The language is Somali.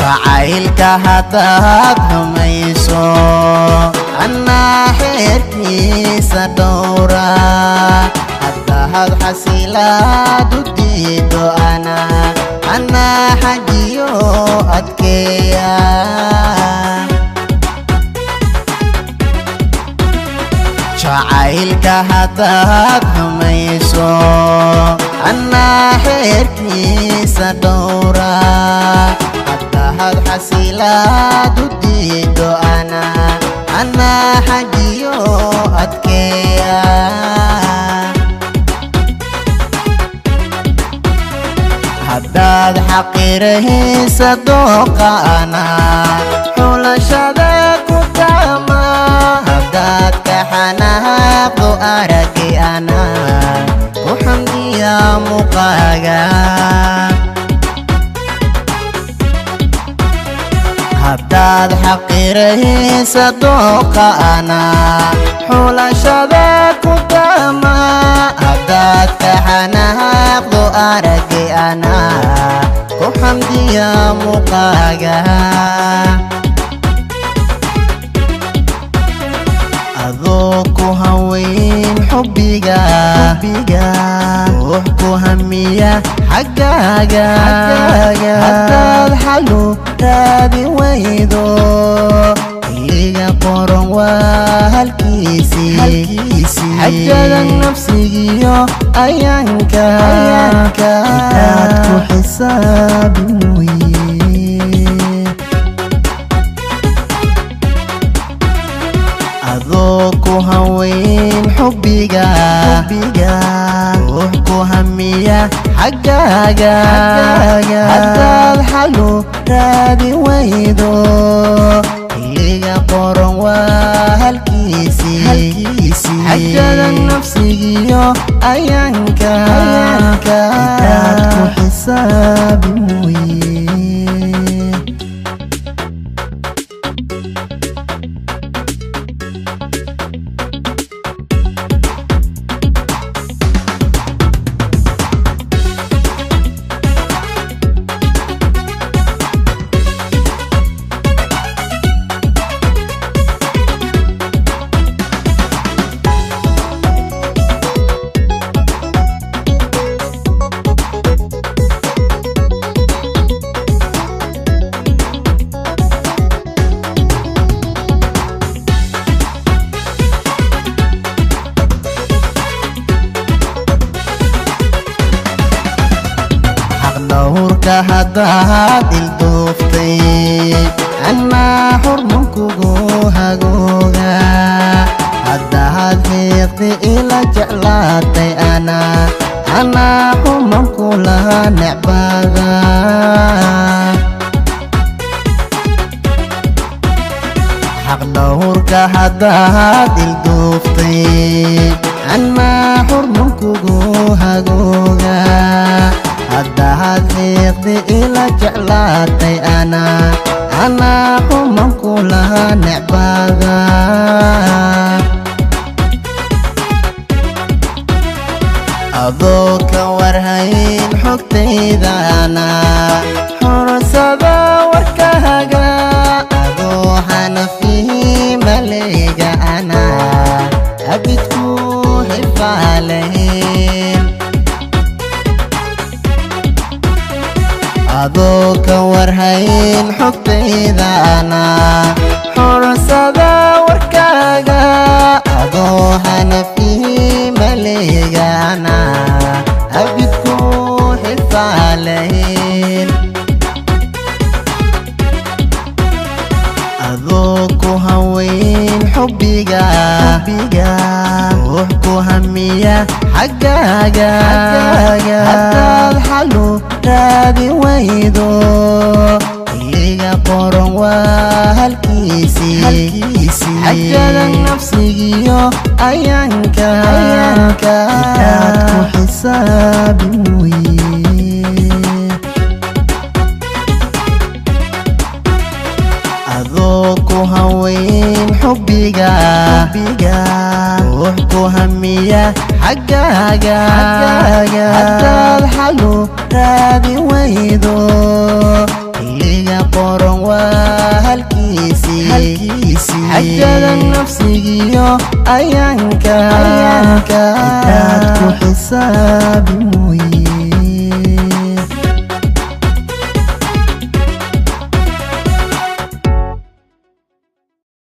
Jacaylka haddaad xumayso, annaa xeerkiisa dhowra. Haddaad xasilaad u diido, ana anaa xajiyo adkeeya. Jacaylka haddaad xumayso, annaa xeerkiisa dhowra. Haddaad xasilaad u diido, ana anaa xajiyo adkeeya. Haddaad xaqiraysa dooqaana, xulashada ku taama. Haddaad ka xanaaqdo aragi, ana ku xamdiya muqaaga. Haddaad xaqiraysa dooqaana, xulashada ku taama. Haddaad ka xanaaqdo aragi, ana ku xamdiya muqaaga. Adoo ku haweyn xubbiga, ruux ku hamiya xaggaaga. Haddaad xalu raadi waydo, xilliga qoran waa halkiisii. Xajada nafsigiyo ayaanka intaad ku xisaabin weye. Adoo ku haweyn xubbiga, ruux ku hamiya xaggaaga. Haddaad xalu raadi waydo, xilliga qoran waa halkiisii. Xajada nafsigiyo ayaanka intaad ku xisaabin weye. Xaqdhowrka haddaad ilduuftay, annaa xurman kugu hagooga. Haddaad xiiqdi ila jeclaatay, ana anaa xuman kula necbaada. Xaqdhowrka haddaad ilduuftay, annaa xurman kugu hagooga. Haddaad xiiqdi ila jeclaatay, ana anaa xuman kula necbaada. Adoo ka warhayn xogtaydana, xursada warkaaga. Adoo xanafihi maleega, ana abidku xifaalayn. Adoo ka warhayn xogtaydana, xursada warkaaga. Adoo xanafihi maleegana, abidku xifaalayn. Adoo ku haweyn xubbiga, ruux ku hamiya xaggaaga. Haddaad xalu raadi waydo, xilliga qoran waa halkiisii. Xajada nafsigiyo ayaanka intaad ku xisaabin weye. Adoo ku haweyn xubbiga, ruux ku hamiya xaggaaga. Haddaad xalu raadi waydo, xilliga qoran Cidaad ku xisaabi mooye.